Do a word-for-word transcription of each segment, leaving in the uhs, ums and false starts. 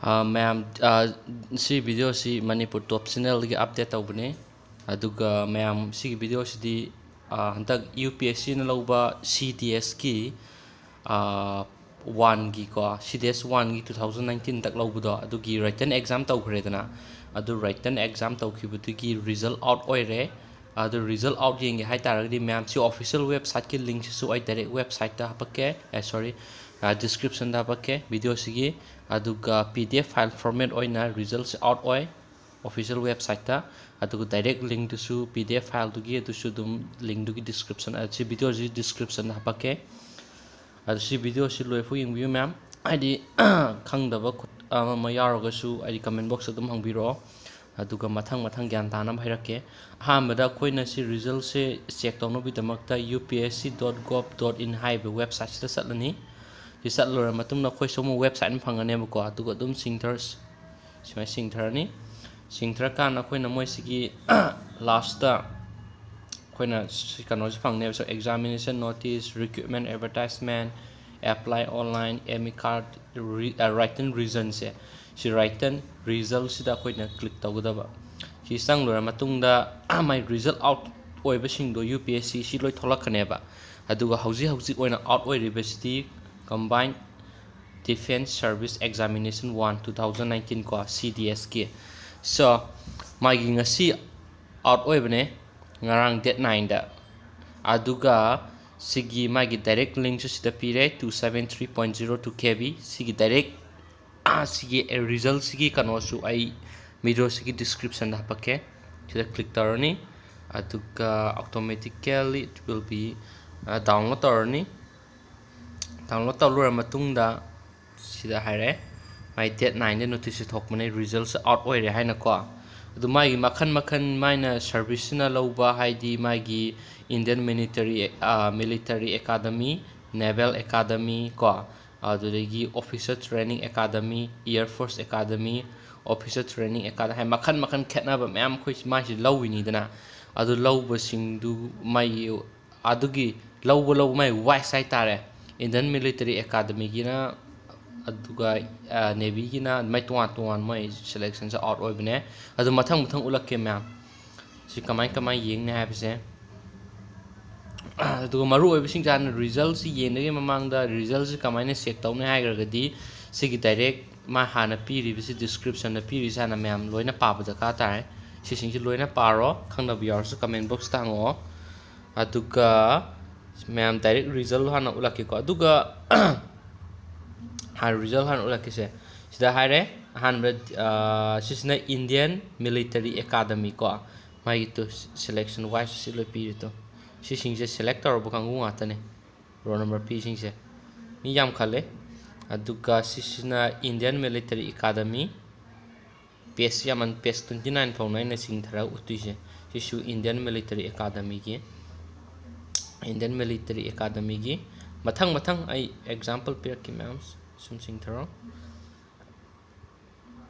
ꯑꯥ, ꯃꯌꯥꯝ, ꯑꯥ, ꯁꯤ video ꯁꯤ ꯃꯅꯤꯄꯨꯔ ꯇꯣꯞ ꯆꯦꯅꯦꯜꯗꯒꯤ ꯑꯞꯗꯦꯠ ꯇꯧꯕꯅꯤ꯫ ꯑꯗꯨꯒ ꯃꯌꯥꯝ, ꯁꯤꯒꯤ video ꯁꯤꯗꯤ, ꯑꯥ, ꯍꯟꯗꯛ ꯌꯨ ꯄꯤ ꯑꯦꯁ ꯁꯤꯅ ꯂꯧꯕ ꯁꯤ ꯗꯤ ꯑꯦꯁꯀꯤ, ꯑꯥ, ꯋꯥꯟꯒꯤꯀꯣ, ꯁꯤ ꯗꯤ ꯑꯦꯁ ꯋꯥꯟꯒꯤ two thousand nineteen ꯍꯟꯗꯛ ꯂꯧꯕꯗꯣ, ꯑꯗꯨꯒꯤ written exam ꯇꯧꯈ꯭ꯔꯦꯗꯅ꯫ ꯑꯗꯨ written exam ꯇꯧꯈꯤꯕꯗꯨꯒꯤ result out ꯑꯣꯏꯔꯦ꯫ ꯑꯗꯨ result out ꯌꯦꯡꯒꯦ ꯍꯥꯏ ꯇꯥꯔꯒꯗꯤ ꯃꯌꯥꯝ, ꯁꯤ official websiteꯀꯤ linkꯁꯤꯁꯨ ꯑꯩ direct websiteꯇ ꯍꯥꯄꯛꯀꯦ, ꯑꯦ, sorry, ꯑꯥ, descriptionꯗ ꯍꯥꯄꯛꯀꯦ videoꯁꯤꯒꯤ꯫ ꯑꯗꯨꯒ P D F file format ꯑꯣꯏꯅ resultꯁꯦ out ꯑꯣꯏ official websiteꯇ꯫ ꯑꯗꯨꯒ direct linkꯇꯨꯁꯨ P D F fileꯗꯨꯒꯤ, ꯑꯗꯨꯁꯨ ꯑꯗꯨꯝ linkꯗꯨꯒꯤ description, ꯑ, ꯁꯤ videoꯁꯤ descriptionꯗ ꯍꯥꯄꯛꯀꯦ꯫ ꯑꯗꯨ ꯁꯤ videoꯁꯤ ꯂꯣꯏꯐꯥꯎ ꯌꯦꯡꯕꯤꯌꯨ ꯃꯌꯥꯝ꯫ ꯍꯥꯏꯗꯤ, ꯈꯪꯗꯕ ꯈꯨꯠ-, ꯑꯃ ꯑꯃ ꯌꯥꯎꯔꯒꯁꯨ ꯑꯩꯗꯤ comment boxꯇ ꯑꯗꯨꯝ ꯍꯪꯕꯤꯔꯛꯑꯣ꯫ ꯑꯗꯨꯒ ꯃꯊꯪ ꯃꯊꯪ ꯒ꯭ꯌꯥꯟ ꯇꯥꯅꯕ ꯍꯥꯏꯔꯛꯀꯦ꯫ ꯑꯍꯥꯟꯕꯗ ꯑꯩꯈꯣꯏꯅ ꯁꯤ resultꯁꯦ check ꯇꯧꯅꯕꯒꯤꯗꯃꯛꯇ U P S C dot gov dot in ꯍꯥꯏꯔꯤꯕ websiteꯁꯤꯗ ꯆꯠꯂꯅꯤ꯫ ꯁꯤ ꯆꯠꯂꯨꯔ ꯃꯇꯨꯡꯗ ꯑꯩꯈꯣꯏ ꯁꯣꯝ website ꯑꯃ ꯐꯪꯒꯅꯦꯕꯀꯣ꯫ ꯑꯗꯨꯒ ꯑꯗꯨꯝ ꯆꯤꯡꯊꯔ-, ꯁꯨꯃꯥꯏꯅ ꯆꯤꯡꯊꯔꯅꯤ꯫ ꯆꯤꯡꯊꯔꯀꯥꯟꯗ ꯑꯩꯈꯣꯏꯅ ꯃꯣꯏꯁꯤꯒꯤ lastꯇ ꯑꯩꯈꯣꯏꯅ ꯁꯤ ꯀꯩꯅꯣꯁꯤ ꯐꯪꯅꯦꯕ, examination notice, recruitment advertisement, apply online, admit card, re-, ꯑ, written reasonꯁꯦ, ꯁꯤ written resultꯁꯤꯗ ꯑꯩꯈꯣꯏꯅ click ꯇꯧꯒꯗꯕ꯫ ꯁꯤ ꯆꯪꯂꯣꯏꯔ ꯃꯇꯨꯡꯗ ꯃꯥꯏ result out ꯑꯣꯏꯕꯁꯤꯡꯗꯣ U P S C ꯁꯤ ꯂꯣꯏ ꯊꯣꯛꯂꯛꯀꯅꯦꯕ꯫ ꯑꯗꯨꯒ ꯍꯧꯖꯤꯛ ꯍꯧꯖꯤꯛ ꯑꯣꯏꯅ out ꯑꯣꯏꯔꯤꯕꯁꯤꯗꯤ Combined Defence Service Examination one two thousand nineteen ꯀꯣ, C D Sꯀꯤ꯫ So, ꯃꯥꯒꯤ ꯉꯁꯤ out ꯑꯣꯏꯕꯅꯦ, ꯉꯔꯥꯡ date nineꯗ꯫ ꯑꯗꯨꯒ ꯁꯤꯒꯤ ꯃꯥꯒꯤ direct linkꯁꯨ ꯁꯤꯗ ꯄꯤꯔꯦ, two seven three point zero two K B꯫ ꯁꯤꯒꯤ direct, ꯑꯥ, ꯁꯤꯒꯤ resultꯁꯤꯒꯤ ꯀꯩꯅꯣꯁꯨ ꯑꯩ videoꯁꯤꯒꯤ descriptionꯗ ꯍꯥꯄꯛꯀꯦ꯫ ꯁꯤꯗ click ꯇꯧꯔꯅꯤ, ꯑꯗꯨꯒ automatically it will be, ꯑ, download ꯇꯧꯔꯅꯤ꯫ Download ꯇꯧ ꯂꯣꯏꯔ ꯃꯇꯨꯡꯗ ꯁꯤꯗ ꯍꯥꯏꯔꯛꯑꯦ, ꯃꯥꯏ date nineꯗ noticeꯁꯦ ꯊꯣꯛꯄꯅꯦ, resultꯁꯦ out ꯑꯣꯏꯔꯦ ꯍꯥꯏꯅꯀꯣ꯫ ꯑꯗꯨ ꯃꯥꯒꯤ ꯃꯈꯜ ꯃꯈꯜ, ꯃꯥꯏꯅ serviceꯁꯤꯅ ꯂꯧꯕ ꯍꯥꯏꯗꯤ ꯃꯥꯒꯤ Indian military, ꯑ, military academy, naval academy ꯀꯣ, ꯑꯗꯨꯗꯒꯤ officer training academy, air force academy, officer training academy ꯍꯥꯏ ꯃꯈꯜ ꯃꯈꯜ ꯈꯦꯠꯅꯕ ꯃꯌꯥꯝ ꯑꯩꯈꯣꯏ ꯃꯥꯏꯁꯤ ꯂꯧꯋꯤꯅꯤꯗꯅ꯫ ꯑꯗꯨ ꯂꯧꯕꯁꯤꯡꯗꯨ ꯃꯥꯒꯤ ꯑꯗꯨꯒꯤ ꯂꯧꯕ, ꯂꯧꯕ ꯃꯥꯏ wise ꯍꯥꯏꯇꯥꯔꯦ꯫ Indian Military Academyꯒꯤꯅ ꯑꯗꯨꯒ ꯅꯦꯚꯤꯒꯤꯅ ꯑꯗꯨꯃꯥꯏꯅ ꯇꯣꯉꯥꯟ ꯇꯣꯉꯥꯟ ꯃꯣꯏ ꯁꯦꯂꯦꯛꯁꯟꯁꯦ ꯑꯥꯎꯠ ꯑꯣꯏꯕꯅꯦ꯫ ꯑꯗꯨ ꯃꯊꯪ ꯃꯊꯪ ꯎꯠꯂꯛꯀꯦ ꯃꯌꯥꯝ, ꯁꯤ ꯀꯃꯥꯏ ꯀꯃꯥꯏ ꯌꯦꯡꯅꯤ ꯍꯥꯏꯕꯁꯦ꯫ ꯑꯗꯨꯒ ꯃꯔꯨ ꯑꯣꯏꯕꯁꯤꯡꯁꯦ ꯍꯥꯟꯅ ꯔꯤꯖꯜꯁꯤ ꯌꯦꯡꯗ꯭ꯔꯤꯉꯩ ꯃꯃꯥꯡꯗ ꯔꯤꯖꯜꯁꯤ ꯀꯃꯥꯏꯅ ꯆꯦꯛ ꯇꯧꯅꯤ ꯍꯥꯏꯈ꯭ꯔꯒꯗꯤ, ꯁꯤꯒꯤ ꯗꯥꯏꯔꯦꯛ ꯃꯥ ꯍꯥꯟꯅ ꯄꯤꯔꯤꯕꯁꯤ, ꯗꯤꯁꯀ꯭ꯔꯤꯞꯁꯟꯗ ꯄꯤꯔꯤꯁꯤ ꯍꯥꯟꯅ ꯃꯌꯥꯝ ꯂꯣꯏꯅ ꯄꯥꯕ ꯗꯔꯀꯥꯔ ꯇꯥꯔꯦ꯫ ꯁꯤꯁꯤꯡꯁꯤ ꯂꯣꯏꯅ ꯄꯥꯔꯣ, ꯈꯪꯗꯕ ꯌꯥꯎꯔꯁꯨ ꯀꯃꯦꯟ ꯕꯣꯛꯁꯇ ꯍꯪꯉꯛꯑꯣ꯫ ꯑꯗꯨꯒ ꯃꯌꯥꯝ ꯗꯥꯏꯔꯦꯛ ꯔꯤꯖꯜ ꯍꯥꯟꯅ ꯎꯠꯂꯛꯀꯦꯀꯣ꯫ ꯑꯗꯨꯒ ꯍꯥꯟꯅ ꯔꯤꯖꯜ ꯍꯥꯟꯅ ꯎꯠꯂꯛꯀꯦꯁꯦ꯫ ꯁꯤꯗ ꯍꯥꯏꯔꯦ ꯑꯍꯥꯟꯕꯗ, ꯑꯥ, ꯁꯤꯁꯤꯅ ꯏꯟꯗꯤꯌꯟ ꯃꯤꯂꯤꯇꯔꯤ ꯑꯦꯀꯥꯗꯃꯤ ꯀꯣ, ꯃꯥꯒꯤ ꯇꯨ ꯁꯦꯂꯦꯛꯁꯟ ꯋꯥꯏꯁ ꯁꯤ ꯂꯣꯏ ꯄꯤꯔꯤ ꯇꯨ꯫ ꯁꯤꯁꯤꯡꯁꯦ ꯁꯦꯂꯦꯛ ꯇꯧꯔꯕ ꯀꯥꯡꯕꯨ ꯉꯥꯛꯇꯅꯦ, ꯔꯣꯜ ꯅꯝꯕꯔ ꯄꯤꯁꯤꯡꯁꯦ꯫ ꯃꯤ ꯌꯥꯝꯈꯠꯂꯦ꯫ ꯑꯗꯨꯒ ꯁꯤꯁꯤꯅ ꯏꯟꯗꯤꯌꯟ ꯃꯤꯂꯤꯇꯔꯤ ꯑꯦꯀꯥꯗꯃꯤ, ꯄꯦꯖ ꯌꯥꯝꯃꯟ, ꯄꯦꯖ ꯇ꯭ꯋꯦꯟꯇꯤ ꯅꯥꯏꯟ ꯐꯥꯎꯅ ꯑꯩꯅ ꯆꯤꯡꯊꯔꯒ ꯎꯠꯇꯣꯏꯁꯦ꯫ ꯁꯤꯁꯨ ꯏꯟꯗꯤꯌꯟ ꯃꯤꯂꯤꯇꯔꯤ ꯑꯦꯀꯥꯗꯃꯤꯒꯤ, ꯏꯟꯗꯤꯌꯟ ꯃꯤꯂꯤꯇꯔꯤ ꯑꯦꯀꯥꯗꯃꯤꯒꯤ꯫ ꯃꯊꯪ ꯃꯊꯪ ꯑꯩ ꯑꯦꯛꯖꯥꯝꯄꯜ ꯄꯤꯔꯛꯀꯦ ꯃꯌꯥꯝ, ꯁꯨꯝ ꯆꯤꯡꯊꯔꯣ꯫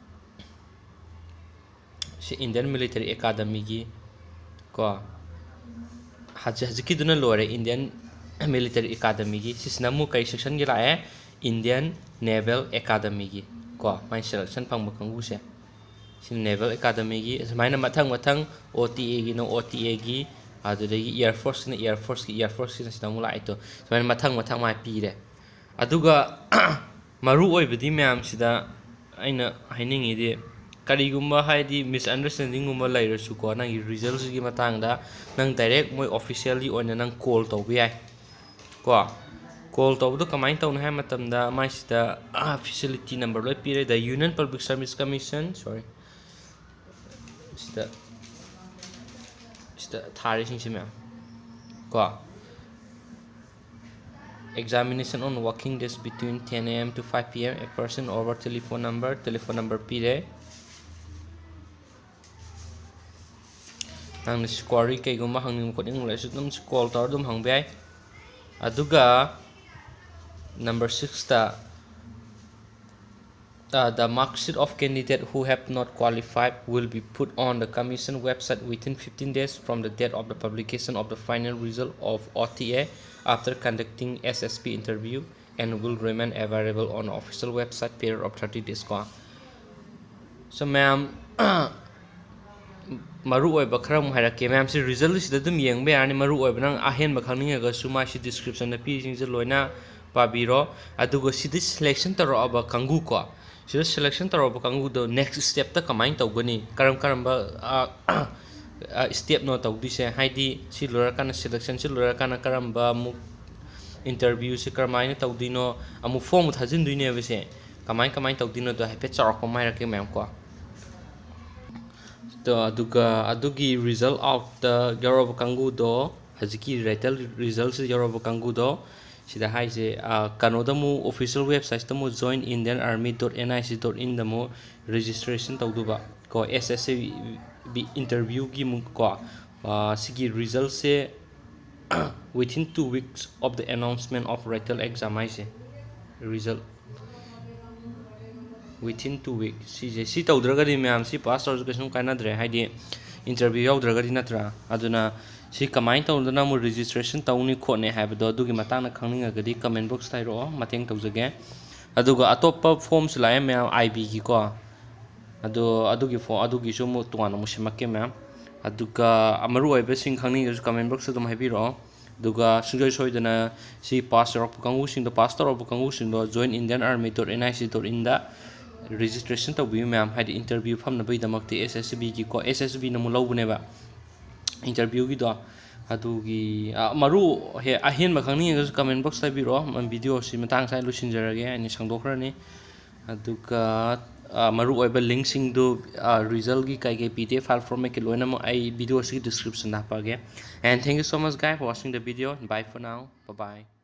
ꯁꯤ ꯏꯟꯗꯤꯌꯟ ꯃꯤꯂꯤꯇꯔꯤ ꯑꯦꯀꯥꯗꯃꯤꯒꯤ ꯀꯣ, ꯍꯧꯖꯤꯛ, ꯍꯧꯖꯤꯛꯀꯤꯗꯨꯅ ꯂꯣꯏꯔꯦ ꯏꯟꯗꯤꯌꯟ ꯃꯤꯂꯤꯇꯔꯤ ꯑꯦꯀꯥꯗꯃꯤꯒꯤ꯫ ꯁꯤꯁꯤꯅ ꯑꯃꯨꯛ ꯀꯔꯤ ꯁꯦꯛꯁꯟꯒꯤ ꯂꯥꯛꯑꯦ? ꯏꯟꯗꯤꯌꯟ ꯅꯦꯚꯦꯜ ꯑꯦꯀꯥꯗꯃꯤꯒꯤ ꯀꯣ, ꯃꯥꯏ ꯁꯦꯂꯦꯛꯁꯟ ꯐꯪꯕ ꯀꯥꯡꯕꯨꯁꯦ꯫ ꯁꯤꯅ ꯅꯦꯚꯦꯜ ꯑꯦꯀꯥꯗꯃꯤꯒꯤ꯫ ꯁꯨꯃꯥꯏꯅ ꯃꯊꯪ ꯃꯊꯪ, ꯑꯣ ꯇꯤ ꯑꯦꯒꯤꯅ ꯑꯣ ꯇꯤ ꯑꯦꯒꯤ, ꯑꯗꯨꯗꯒꯤ ꯏꯌꯥꯔ ꯐꯣꯔꯁꯀꯤꯅ ꯏꯌꯥꯔ ꯐꯣꯔꯁꯀꯤ, ꯏꯌꯥꯔ ꯐꯣꯔꯁꯀꯤꯅ ꯁꯤꯗ ꯑꯃꯨꯛ ꯂꯥꯛꯑꯦ ꯇꯣ꯫ ꯁꯨꯃꯥꯏꯅ ꯃꯊꯪ ꯃꯊꯪ ꯃꯥꯏ ꯄꯤꯔꯦ꯫ ꯑꯗꯨꯒ ꯃꯔꯨ ꯑꯣꯏꯕꯗꯤ ꯃꯌꯥꯝꯁꯤꯗ ꯑꯩꯅ ꯍꯥꯏꯅꯤꯡꯉꯤꯗꯤ, ꯀꯔꯤꯒꯨꯝꯕ ꯍꯥꯏꯗꯤ ꯃꯤꯁꯑꯟꯗꯔꯁ꯭ꯇꯦꯟꯗꯤꯡꯒꯨꯝꯕ ꯂꯩꯔꯁꯨꯀꯣ, ꯅꯪꯒꯤ ꯔꯤꯖꯜꯁꯤꯒꯤ ꯃꯇꯥꯡꯗ ꯅꯪ ꯗꯥꯏꯔꯦꯛ ꯃꯣꯏ ꯑꯣꯐꯤꯁꯤꯌꯦꯜꯂꯤ ꯑꯣꯏꯅ ꯅꯪ ꯀꯣꯜ ꯇꯧꯕ ꯌꯥꯏ ꯀꯣ꯫ ꯀꯣꯜ ꯇꯧꯕꯗꯣ ꯀꯃꯥꯏꯅ ꯇꯧꯅꯤ ꯍꯥꯏꯕ ꯃꯇꯝꯗ, ꯃꯥꯏꯁꯤꯗ ꯐꯦꯁꯤꯂꯤꯇꯤ ꯅꯝꯕꯔ ꯂꯣꯏ ꯄꯤꯔꯦ꯫ The Union Public Service Commission, sorry, ꯁꯤꯗ, ꯁꯤꯗ ꯊꯥꯔꯤꯁꯤꯡꯁꯤ ꯃꯌꯥꯝ ꯀꯣ꯫ Examination on working days between ten A M to five P M, a person over telephone number, telephone number ꯄꯤꯔꯦ꯫ ꯅꯪꯅ ꯁꯤ ꯀ꯭ꯋꯥꯔꯤ ꯀꯩꯒꯨꯝꯕ ꯍꯪꯅꯤꯡꯕ ꯈꯣꯠꯅꯤꯡꯕ ꯂꯩꯔꯁꯨ ꯑꯗꯨꯝ ꯁꯤ ꯀꯣꯜ ꯇꯧꯔ ꯑꯗꯨꯝ ꯍꯪꯕ ꯌꯥꯏ꯫ ꯑꯗꯨꯒ ꯅꯝꯕꯔ ꯁꯤꯛꯁꯇ, uh, the mark sheet of candidate who have not qualified will be put on the commission website within fifteen days from the date of the publication of the final result of O T A after conducting S S P interview. and will remain available on official website period of thirty days ꯀꯣ꯫ So ꯃꯌꯥꯝ, ꯃꯔꯨ ꯑꯣꯏꯕ ꯈꯔ ꯑꯃꯨꯛ ꯍꯥꯏꯔꯛꯀꯦ꯫ ꯃꯌꯥꯝꯁꯤ result ꯁꯤꯗ ꯑꯗꯨꯝ ꯌꯦꯡꯕ ꯌꯥꯔꯅꯤ꯫ ꯃꯔꯨ ꯑꯣꯏꯕ ꯅꯪ ꯑꯍꯦꯟꯕ ꯈꯪꯅꯤꯡꯉꯒꯁꯨ ꯃꯥꯁꯤ description ꯗ ꯄꯤꯔꯤꯁꯤꯡꯁꯦ ꯂꯣꯏꯅ ꯄꯥꯕꯤꯔꯣ꯫ ꯑꯗꯨꯒ ꯁꯤꯗ selection ꯇꯧꯔꯛꯑꯕ ꯀꯥꯡꯕꯨ ꯀꯣ, ꯁꯤꯗ selection ꯇꯧꯔꯛꯑꯕ ꯀꯥꯡꯕꯨꯗꯣ next step ꯇ ꯀꯃꯥꯏꯅ ꯇꯧꯒꯅꯤ, ꯀꯔꯝ ꯀꯔꯝꯕ, ꯑ, ꯑ, step ꯅꯣ ꯇꯧꯗꯣꯏꯁꯦ, ꯍꯥꯏꯗꯤ ꯁꯤ ꯂꯣꯏꯔꯀꯥꯟꯗ, selection ꯁꯤ ꯂꯣꯏꯔꯀꯥꯟꯗ ꯀꯔꯝꯕ ꯑꯃꯨꯛ interview ꯁꯤ ꯀꯔꯝꯍꯥꯏꯅ ꯇꯧꯗꯣꯏꯅꯣ, ꯑꯃꯨꯛ form ꯊꯥꯖꯤꯟꯗꯣꯏꯅꯦꯕꯁꯦ, ꯀꯃꯥꯏ ꯀꯃꯥꯏꯅ ꯇꯧꯗꯣꯏꯅꯣꯗꯣ ꯍꯥꯏꯐꯦꯠ ꯆꯥꯎꯔꯥꯛꯄ ꯑꯃ ꯍꯥꯏꯔꯛꯀꯦ ꯃꯌꯥꯝ ꯀꯣ꯫ ꯑꯗꯣ ꯑꯗꯨꯒ ꯑꯗꯨꯒꯤ result out ꯇ ꯌꯥꯎꯔꯕ ꯀꯥꯡꯕꯨꯗꯣ, ꯍꯧꯖꯤꯛꯀꯤ written result ꯁꯤ ꯌꯥꯎꯔꯕ ꯀꯥꯡꯕꯨꯗꯣ, ꯁꯤꯗ ꯍꯥꯏꯁꯦ, ꯑ, ꯀꯩꯅꯣꯗ ꯑꯃꯨꯛ official website ꯇ ꯑꯃꯨꯛ join Indian Army dot N I C dot in ꯗ ꯑꯃꯨꯛ registration ꯇꯧꯗꯧꯕ ꯀꯣ, S S C B interview ꯒꯤ ꯑꯃꯨꯛ ꯀꯣ, ꯑ, ꯁꯤꯒꯤ result say within two weeks of the announcement of written exam ꯍꯥꯏꯁꯦ, result within two weeks꯫ ꯁꯤꯁꯦ, ꯁꯤ ꯇꯧꯗ꯭ꯔꯒꯗꯤ ꯃꯌꯥꯝ, ꯁꯤ pass ꯇꯧꯔꯁꯨ ꯀꯩꯁꯨꯝ ꯀꯥꯟꯅꯗ꯭ꯔꯦ, ꯍꯥꯏꯗꯤ interview ꯌꯥꯎꯗ꯭ꯔꯒꯗꯤ, ꯅꯠꯇ꯭ꯔꯥ? ꯑꯗꯨꯅ ꯁꯤ ꯀꯃꯥꯏꯅ ꯇꯧꯗꯅ ꯑꯃꯨꯛ registration ꯇꯧꯅꯤ ꯈꯣꯠꯅꯤ ꯍꯥꯏꯕꯗꯣ, ꯑꯗꯨꯒꯤ ꯃꯇꯥꯡꯗ ꯈꯪꯅꯤꯡꯉꯒꯗꯤ comment box ꯇ ꯍꯥꯏꯔꯛꯑꯣ, ꯃꯇꯦꯡ ꯇꯧꯖꯒꯦ꯫ ꯑꯗꯨꯒ ꯑꯇꯣꯞꯄ form ꯁꯨ ꯂꯥꯛꯑꯦ ꯃꯌꯥꯝ, I B ꯒꯤꯀꯣ, ꯑꯗꯣ ꯑꯗꯨꯒꯤ form, ꯑꯗꯨꯒꯤꯁꯨ ꯑꯃꯨꯛ ꯇꯣꯉꯥꯟꯅ ꯑꯃꯨꯛ ꯁꯦꯝꯃꯛꯀꯦ ꯃꯌꯥꯝ꯫ ꯑꯗꯨꯒ ꯃꯔꯨ ꯑꯣꯏꯕꯁꯤꯡ ꯈꯪꯅꯤꯡꯉꯁꯨ comment box ꯇ ꯑꯗꯨꯝ ꯍꯥꯏꯕꯤꯔꯛꯑꯣ꯫ ꯑꯗꯨꯒ ꯁꯨꯡꯁꯣꯏ ꯁꯣꯏꯗꯅ ꯁꯤ pass ꯇꯧꯔꯛꯄ ꯀꯥꯡꯕꯨꯁꯤꯡꯗꯣ, pass ꯇꯧꯔꯛꯄ ꯀꯥꯡꯕꯨꯁꯤꯡꯗꯣ join Indian Army dot N I C dot in the registration ꯇꯧꯕꯤꯌꯨ ꯃꯌꯥꯝ, ꯍꯥꯏꯗꯤ interview ꯐꯝꯅꯕꯒꯤꯗꯃꯛꯇꯤ S S C B ꯒꯤꯀꯣ, S S C B ꯅ ꯑꯃꯨꯛ ꯂꯧꯕꯅꯦꯕ interview ꯒꯤꯗꯣ꯫ ꯑꯗꯨꯒꯤ, ꯑ, ꯃꯔꯨ ꯍꯦ-, ꯑꯍꯦꯟꯕ ꯈꯪꯅꯤꯡꯉꯒꯁꯨ comment box ꯇ ꯍꯥꯏꯕꯤꯔꯛꯑꯣ꯫ Video ꯁꯤ ꯃꯇꯥꯡ ꯁ꯭ꯋꯥꯏꯗ ꯂꯣꯏꯁꯤꯟꯖꯔꯒꯦ, ꯑꯩꯅ ꯁꯥꯡꯗꯣꯛꯈ꯭ꯔꯅꯤ꯫ ꯑꯗꯨꯒ, ꯑ, ꯃꯔꯨꯑꯣꯏꯕ link ꯁꯤꯡꯗꯨ, ꯑ, result ꯀꯤ ꯀꯩ ꯀꯩ P D F file format ꯀꯤ ꯂꯣꯏꯅꯃꯛ ꯑꯩ video ꯑꯁꯤꯒꯤ description ꯗ ꯍꯥꯞꯄꯛꯑꯒꯦ꯫ And thank you so much guys for watching the video. Bye for now. Bye bye.